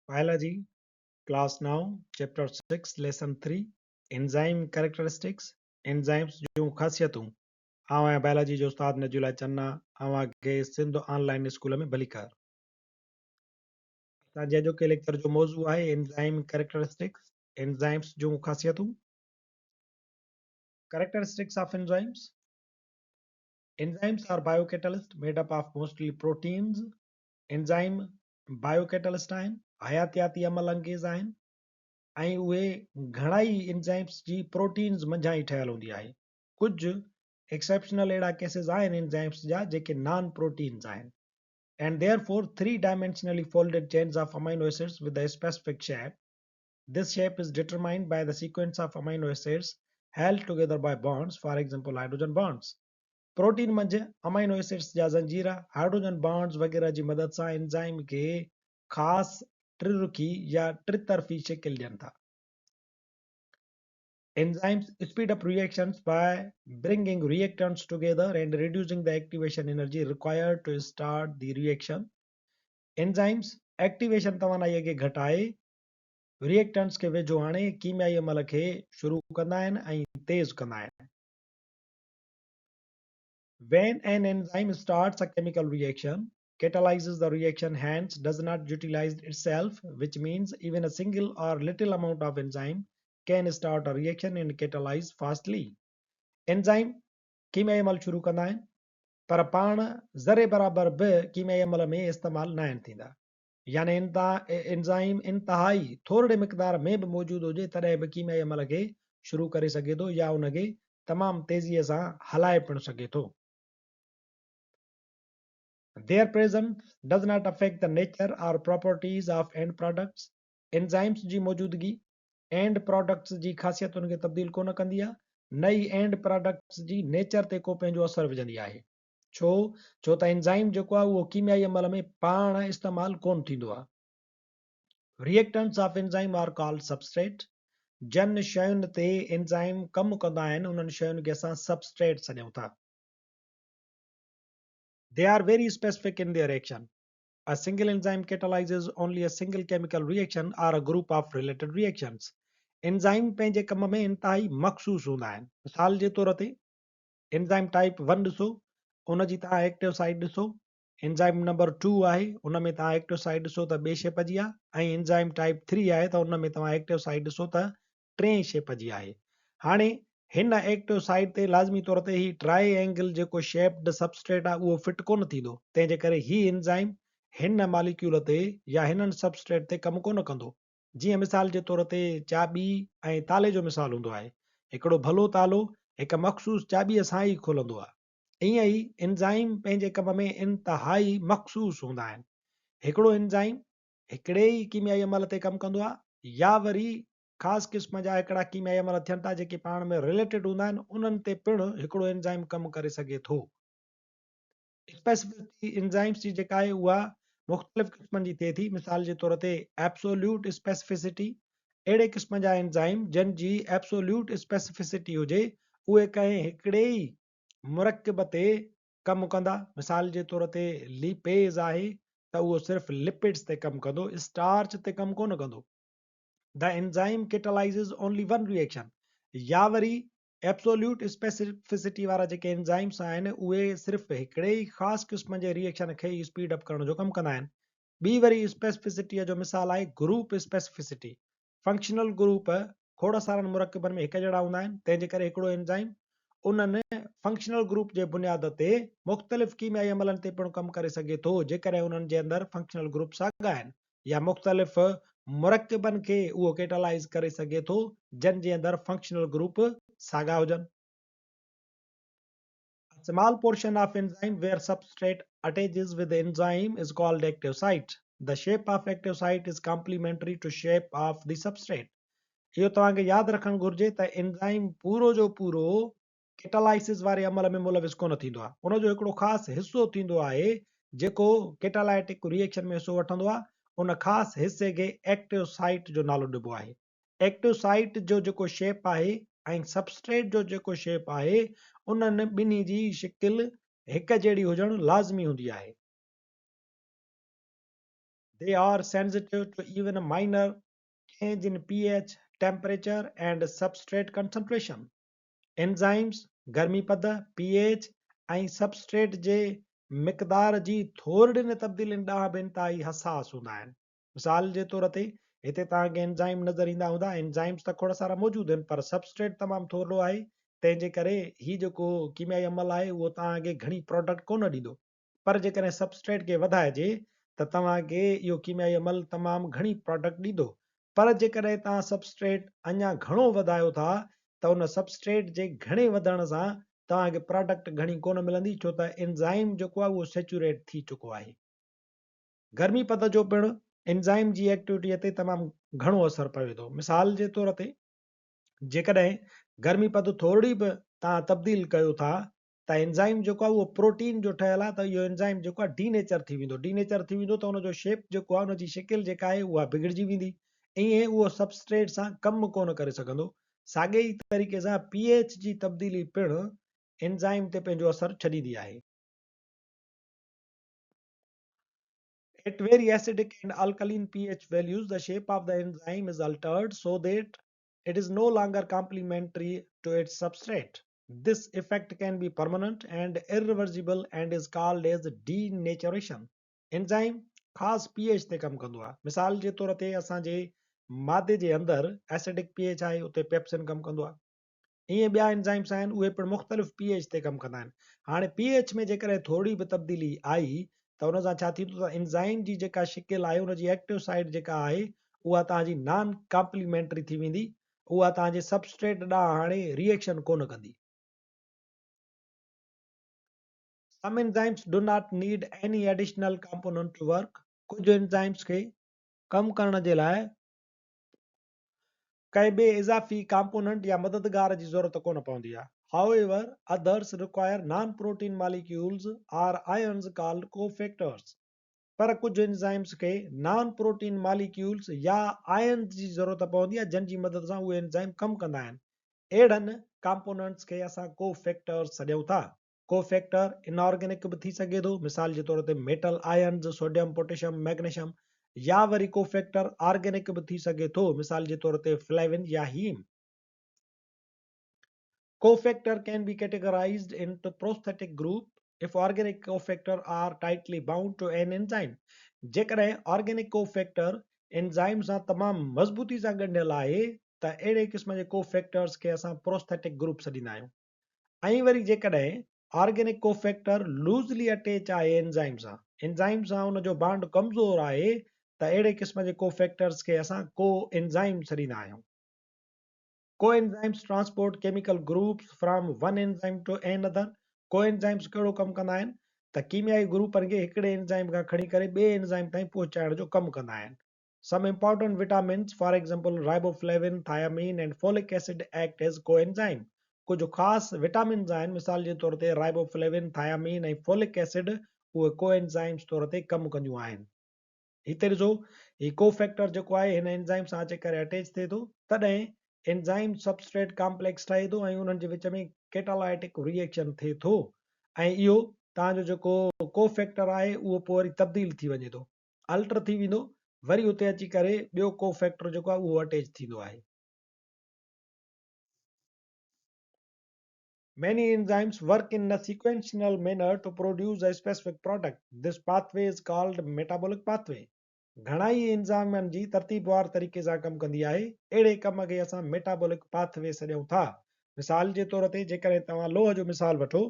Biology, Class 9, Chapter 6, Lesson 3, Enzyme Characteristics، Enzymes جون خاصيتون، آئون آهيان بائلاجي جو استاد نجي الله چنا، اوهان کي سنڌ آن لائين اسڪول ۾ ڀليڪار. اسان جي اڄوڪي ليڪچر جو موضوع آهي انزائم ڪريڪٽرسٽڪس، انزائمز جون خاصيتون. Characteristics of enzymes. Enzymes are biocatalysts made up of mostly proteins. Enzyme biocatalyst آهن، حياتياتي عمل انگيز آهن ۽ اهي گهڻائي انزائمز جي پروٽينز منجهان ئي ٺهيل هوندي آهي. ڪجهه ايڪسيپشنل اهڙا ڪيسز آهن انزائمز جا جيڪي نان پروٽينز آهن and therefore three dimensionally folded chains of amino acids with a specific shape. This shape is determined by the sequence of amino acids held together by bonds, for example hydrogen bonds. Protein منجهه amino acids جا زنجير، hydrogen bonds وغيره جي مدد سان enzyme کي خاص ٽررخي يا ٽطرفي شڪل ڏين ٿا. Enzymes speed up reactions by bringing reactants together and reducing the activation energy required to start the reaction. Enzymes activation توانائي کي گهٽائي ريئيڪٽنٽس کي ويجهو آڻي ڪيميائي عمل کي شروع ڪندا آهن ۽ تيز ڪندا آهن. When an enzyme starts a chemical reaction, catalyzes the reaction hence does not utilize itself, which means even a single or little amount of enzyme can start a reaction and catalyze fastly. Enzyme ڪيميائي عمل شروع ڪندا آهن پر پاڻ ذري برابر به ڪيميائي عمل ۾ استعمال ناهن ٿيندا يعني انزائم انتهائي ٿورڙي مقدار ۾ به موجود هجي تڏهن به ڪيميائي عمل کي شروع ڪري سگهي ٿو يا ان کي تمام تيزيء سان هلائي پڻ سگهي ٿو. Their presence does not affect the nature or properties of end products. Enzymes جي موجودگي اينڊ پراڊڪٽس جي خاصيتن کي تبديل ڪونه ڪندي آهي، نه ئي اينڊ پراڊڪٽس جي نيچر تي ڪو پنهنجو اثر وجهندي آهي. ڇو؟ ڇو ته انزائم جيڪو آهي اهو ڪيميائي عمل ۾ پاڻ استعمال ڪونه ٿيندو آهي. Reactants of enzyme are called substrate. جن شين تي انزائم ڪم ڪندا آهن انهن شين کي اسان سبسٽريٽ سڏيون ٿا. They are very specific in their action. A single enzyme catalyzes only a single chemical reaction or a group of related reactions. Enzyme پنهنجي ڪم ۾ انتهائي مخصوص هوندا آهن. مثال جي طور تي انزائم ٽائيپ ون ڏسو ان جي توهان ايڪٽو سائيٽ ڏسو انزائم نمبر ٽو آهي ان ۾ توهان ايڪٽو سائيٽ ڏسو ته ٻي شيپ جي آهي ۽ انزائم ٽائيپ ٿري آهي ته ان ۾ توهان ايڪٽو سائيٽ ڏسو ته ٽئين شيپ جي آهي. هاڻي هن ايڪٽو سائيٽ تي لازمي طور تي هي ٽرائي اينگل جيڪو شيپڊ سبسٽريٽ آهي اهو فٽ ڪونه ٿيندو تنهن جي ڪري هي انزائم هن ماليڪيول تي يا هنن سبسٽريٽ تي ڪم ڪونه ڪندو. جيئن مثال جي طور تي چاٻي ۽ تالي جو مثال هوندو آهي. هڪڙو ڀلو تالو هڪ مخصوص چاٻيء سان ئي کلندو آهي. ائين ئي انزائم پنهنجي ڪم ۾ انتهائي مخصوص هوندا آهن. هڪڙو انزائم هڪڙي ئي ڪيميائي عمل تي ڪم ڪندو آهي يا وري خاص قسم جا هڪڙا ڪيميائي عمل ٿين ٿا جيڪي پاڻ ۾ رليٽيڊ هوندا آهن انهن تي پڻ هڪڙو انزائم ڪم ڪري سگهي ٿو. اسپيسفسٽي انزائمز جي جيڪا آهي اها مختلف قسمن جي ٿئي ٿي مثال جي طور تي ايبسوليوٽ اسپيسفسٽي اهڙي قسم جا انزائم جن جي ايبسوليوٽ اسپيسفسٽي هجي اهي ڪنهن هڪڙي ئي مرڪب تي ڪم ڪندا، مثال جي طور تي ليپيز آهي ته اهو صرف لپڊز تي ڪم ڪندو، اسٽارچ تي ڪم ڪونه ڪندو. The enzyme catalyzes only one reaction يا وري ايبسوليوٽ اسپيسفسٽي وارا جيڪي انزائمس آهن اهي صرف هڪڙي ئي خاص قسم جي ريئيڪشن کي ئي اسپيڊ اپ ڪرڻ جو ڪم ڪندا آهن. ٻي وري اسپيسفسٽيء جو مثال آهي گروپ اسپيسفسٽي. فنڪشنل گروپ کوڙ سارن مرڪبن ۾ هڪ جهڙا هوندا آهن، تنهن جي ڪري هڪڙو انزائم انهن فنڪشنل گروپ جي بنياد تي مختلف ڪيميائي عملن تي پڻ ڪم ڪري سگهي ٿو، جيڪڏهن انهن جي اندر فنڪشنل گروپ ساڳا آهن يا مختلف مرڪبن کي اهو ڪيٽالائيز ڪري سگهي ٿو جن جي اندر فنڪشنل گروپ ساڳا هجن. A small portion of enzyme where substrate attaches with the enzyme is called active site. The shape of active site is complementary to shape of the substrate. اهو توهان کي ياد رکڻ گهرجي ته انزائم پورو جو پورو ڪيٽالائسز واري عمل ۾ ملوث ڪونه ٿيندو آهي. ان جو هڪڙو خاص حصو ٿيندو آهي جيڪو ڪيٽالائٽڪ ريئيڪشن ۾ حصو وٺندو آهي. ان خاص حصي کي ايڪٽو سائيٽ جو نالو ڏبو آهي. ايڪٽو سائيٽ جو جيڪو شيپ آهي ۽ سبسٽريٽ جو جيڪو شيپ آهي انهن ٻنهي جي شڪل هڪ جهڙي هجڻ لازمي هوندي آهي. They are sensitive to even a minor change in pH, temperature and substrate concentration. Enzymes گرمي پد، پي ايڇ، ۽ سبسٽريٽ جي مقدار جي ٿورڙين تبديلين ڏانهن به انتهائي حساس هوندا آهن. مثال جي طور تي هتي توهان کي انزائم نظر ايندا هوندا، انزائمز ته کوڙ سارا موجود آهن پر سبسٽريٽ تمام ٿورڙو آهي، تنهن جي ڪري هي جيڪو ڪيميائي عمل آهي اهو توهان کي گهڻي پراڊڪٽ ڪونه ڏيندو. پر جيڪڏهن سبسٽريٽ کي وڌائجي ته توهان کي اهو ڪيميائي عمل تمام گهڻي پراڊڪٽ ڏيندو. پر جيڪڏهن توهان سبسٽريٽ اڃا گهڻو وڌايو ٿا ته ان سبسٽريٽ جي گهڻي وڌڻ سان توهان کي پراڊڪٽ گهڻي ڪونه ملندي ڇو ته انزائم جيڪو آهي اهو سيچوريٽ ٿي چڪو آهي. گرمي پد جو پڻ انزائم جي ايڪٽيوٽيء تي تمام گهڻو اثر پوي ٿو. مثال جي طور تي جيڪڏهن گرمي پد ٿورڙي به توهان تبديل ڪيو ٿا ته انزائم جيڪو آهي اهو پروٽين جو ٺهيل آهي ته اهو انزائم جيڪو آهي ڊي نيچر ٿي ويندو ڊي نيچر ٿي ويندو ته ان جو شيپ جيڪو آهي ان جي شڪل جيڪا آهي اها بگڙجي ويندي ائين اهو سبسٽريٽ سان ڪم ڪونه ڪري سگهندو ساڳئي ئي طريقي سان پي ايڇ جي تبديلي پڻ انزائم تي پنهنجو اثر ڇڏيندي آهي. At very acidic and alkaline pH values, the shape of the enzyme is altered so that it is no longer complementary to its substrate. This effect can be permanent and irreversible and is called as denaturation. Enzyme خاص P H تي ڪم ڪندو آهي. مثال جي طور تي اسان جي مادي جي اندر ايسڊڪ پي ايڇ آهي اتي پيپسن ڪم ڪندو آهي. ائين ٻيا انزائمس آهن اهي پڻ مختلف پي ايڇ تي ڪم ڪندا آهن. هاڻي پي ايڇ ۾ جيڪڏهن ٿورڙي به تبديلي آئي ته ان سان ڇا ٿيندو ته انزائم جي جيڪا شڪل آهي ان جي ايڪٽو سائيٽ جيڪا آهي اها توهان جي نان ڪامپليمينٽري ٿي ويندي اها توهان جي سبسٽريٽ ڏانهن هاڻي ري ايڪشن ڪونه ڪندي. Some enzymes do not need any additional component to work. ڪجهه انزائمز کي ڪم ڪرڻ جي لاء ڪنهن ٻئي اضافي ڪمپوننٽ يا مددگار جي ضرورت ڪونه پوندي آهي. However, others require non-protein molecules or ions called cofactors. پر ڪجهه انزائمز کي نان پروٽين ماليڪيولز يا آئنز جي ضرورت پوندي آهي جن جي مدد سان اهي انزائم ڪم ڪندا آهن. اهڙن ڪامپوننٽس کي اسان ڪو فيڪٽرز سڏيون ٿا. ڪو فيڪٽر ان آرگينڪ به ٿي سگهي ٿو مثال جي طور تي metal ions, sodium, potassium, magnesium, يا وري ڪو فيڪٽر آرگينڪ به ٿي سگهي ٿو مثال جي طور تي فليوين يا heme. Cofactor can be categorized into prosthetic group if organic cofactor are tightly bound to an enzyme. جيڪڏهن آرگينڪ ڪوفيڪٽر انزائم سان تمام مضبوطي سان ڳنڍيل آهي ته اهڙي قسم جي ڪوفيڪٽرز کي اسان پروسٿيٽڪ گروپ سڏيندا آهيون ۽ وري جيڪڏهن آرگينڪ ڪوفيڪٽر لوزلي اٽيچ آهي انزائم سان، انزائم سان ان جو بانڊ ڪمزور آهي ته اهڙي قسم جي ڪوفيڪٽرز کي اسان ڪو انزائم سڏيندا آهيون. Coenzymes transport chemical groups from one enzyme to another. Coenzymes ڪهڙو ڪم ڪندا آهن ته ڪيميائي گروپن کي هڪڙي انزائم کان کڻي ڪري ٻئي انزائم تائين پهچائڻ جو ڪم ڪندا آهن. Some important vitamins for example riboflavin, thiamine and folic acid act as coenzyme. ڪجهه خاص وٽامنز آهن مثال جي طور تي رائبوفليون، ٿايامين ۽ فولڪ ايسڊ اهي ڪوانزائمز طور تي ڪم ڪنديون آهن. هتي ڏسو هي ڪو فيڪٽر جيڪو آهي هن انزائم سان اچي ڪري اٽيچ ٿئي ٿو تڏهن انزائم سبسٽريٽ ڪامپليڪس ٺهي ٿو ۽ انهن جي وچ ۾ ڪيٽالائٽڪ ري ايڪشن ٿئي ٿو ۽ اهو توهان جو جيڪو ڪو فيڪٽر آهي اهو پوء وري تبديل ٿي وڃي ٿو الٽر ٿي ويندو وري اتي اچي ڪري ٻيو ڪو فيڪٽر جيڪو آهي اهو اٽيچ ٿيندو آهي. Many enzymes work in a sequential manner to produce a specific product. This pathway is called metabolic pathway. گهڻائي انزائمن جي ترتيبوار طريقي سان ڪم ڪندي آهي. اهڙي ڪم کي اسان ميٽابولڪ پاٿ وي سڏيون ٿا. مثال جي طور تي جيڪڏهن توهان لوهه جو مثال وٺو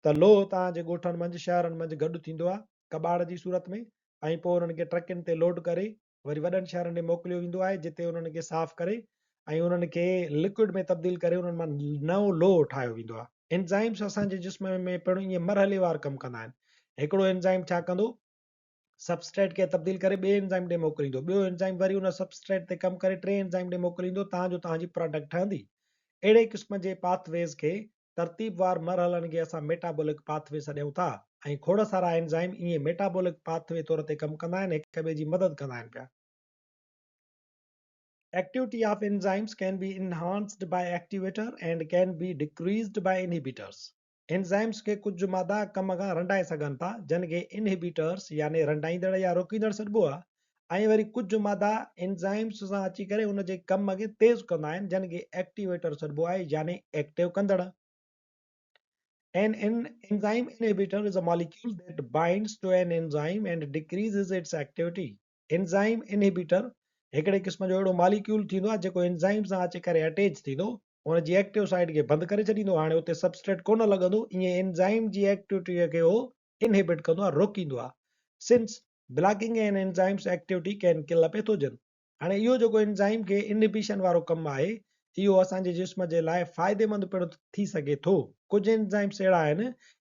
ته لوهه توهان جي ڳوٺن منجهه شهرن منجهه گڏ ٿيندو آهي ڪٻاڙ جي صورت ۾ ۽ پوء انهن کي ٽرڪن تي لوڊ ڪري وري وڏن شهرن ڏي موڪليو ويندو آهي جتي انهن کي صاف ڪري ۽ انهن کي لڪوئڊ ۾ تبديل ڪري انهن مان نئون لوهه ٺاهيو ويندو آهي. انزائمس اسان جي جسم ۾ پڻ ائين مرحليوار ڪم ڪندا آهن. هڪڙو انزائم ڇا ڪندو سبسٽريٽ کي تبديل ڪري ٻئي انزائم ڏي موڪليندو، ٻيو انزائم وري ان سبسٽريٽ تي ڪم ڪري ٽئين انزائم ڏي موڪليندو تان جو توهان جي پراڊڪٽ ٺهندي. اهڙي قسم جي پاٿ ويز کي ترتيبوار مرحلن کي اسان ميٽابولڪ پاٿ وي سڏيون ٿا ۽ کوڙ سارا انزائم ائين ميٽابولڪ پاٿ وي طور تي ڪم ڪندا آهن هڪ ٻئي جي مدد ڪندا آهن پيا. Activity of enzymes can be enhanced by activator and can be decreased by inhibitors. Enzymes کي ڪجهه مادا ڪم کان رنڊائي سگهن ٿا جن کي انهبيٽرس يعني رنڊائيندڙ يا روڪيندڙ سڏبو آهي ۽ وري ڪجهه مادا انزائمز سان اچي ڪري ان جي ڪم کي تيز ڪندا آهن جن کي ايڪٽيويٽر سڏبو آهي يعني ايڪٽو ڪندڙ. An enzyme inhibitor is a molecule that binds to an enzyme and decreases its activity. Enzyme inhibitor هڪڙي قسم جو اهڙو ماليڪيول ٿيندو آهي جيڪو انزائم سان اچي ڪري اٽيچ ٿيندو ان جي ايڪٽو سائيٽ کي بند ڪري ڇڏيندو هاڻي اتي سبسٽريٽ ڪونه لڳندو ائين انزائم جي ايڪٽيوٽي کي هو انهبٽ ڪندو آهي روڪيندو آهي. Since blocking an enzyme's activity can kill a pathogen هاڻي اهو جيڪو انزائم کي انهبيشن وارو ڪم آهي اهو اسان جي جسم جي لاء فائديمند پڻ ٿي سگهي ٿو. ڪجهه انزائمس اهڙا آهن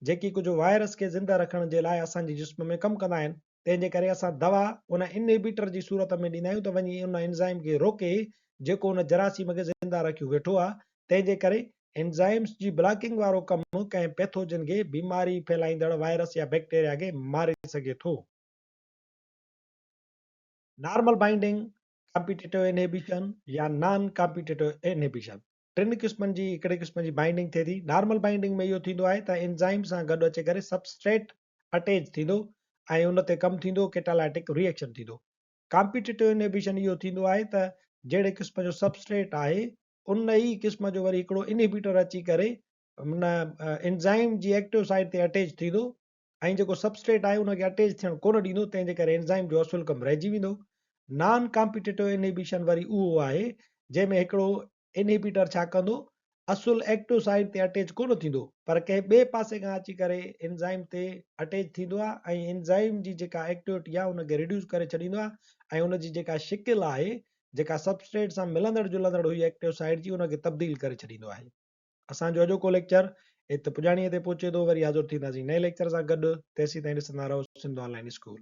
جيڪي ڪجهه وائرس کي زنده رکڻ جي لاء اسان جي جسم ۾ ڪم ڪندا آهن تنهن جي ڪري اسان دوا ان انهبيٽر جي صورت ۾ ڏيندا آهيون ته وڃي ان انزائم کي روڪي جيڪو ان جراثيم کي زنده رکيو ويٺو آهي تنهن جي ڪري انزائمز جي بلاڪنگ وارو ڪم ڪنهن پيٿوجن کي، بيماري ڦهلائيندڙ وائرس يا بيڪٽيريا کي، ماري سگهي ٿو. نارمل بائنڊنگ، ڪامپيٽيٽو انهيبيشن يا نان ڪامپيٽيٽو انهيبيشن ٽن قسمن جي هڪڙي قسم جي بائنڊنگ ٿئي ٿي. نارمل بائنڊنگ ۾ اهو ٿيندو آهي ته انزائم سان گڏ اچي ڪري سبسٽريٽ اٽيچ ٿيندو ۽ ان تي ڪم ٿيندو، ڪيٽالائٽڪ ريئيڪشن ٿيندو. ڪامپيٽيٽو انهيبيشن اهو ٿيندو آهي ته جهڙي قسم جو سبسٽريٽ آهي ان ئي قسم جو وري هڪڙو انهيبيٽر اچي ڪري ان انزائم جي ايڪٽو سائيٽ تي اٽيچ ٿيندو ۽ جيڪو سبسٽريٽ آهي ان کي اٽيچ ٿيڻ ڪونه ڏيندو تنهن جي ڪري انزائم جو اصل ڪم رهجي ويندو. نان ڪامپيٽيٽو انهيبيشن وري اهو آهي جنهن ۾ هڪڙو انهيبيٽر ڇا ڪندو اصل ايڪٽو سائيٽ تي اٽيچ ڪونه ٿيندو پر ڪنهن ٻئي پاسي کان اچي ڪري انزائم تي اٽيچ ٿيندو آهي ۽ انزائم جي جيڪا ايڪٽيوٽي آهي ان کي ريڊيوس ڪري ڇڏيندو آهي ۽ ان جي جيڪا شڪل آهي جيڪا سبسٽريٽ سان ملندڙ جلندڙ هئي ايڪٽو سائيٽ جي ان کي تبديل ڪري ڇڏيندو آهي. اسان جو اڄوڪو ليڪچر هت پڄاڻيء تي پهچي ٿو وري حاضر ٿينداسين نئين ليڪچر سان گڏ تيسين تائين ڏسندا رهو سنڌ آن لائين اسڪول.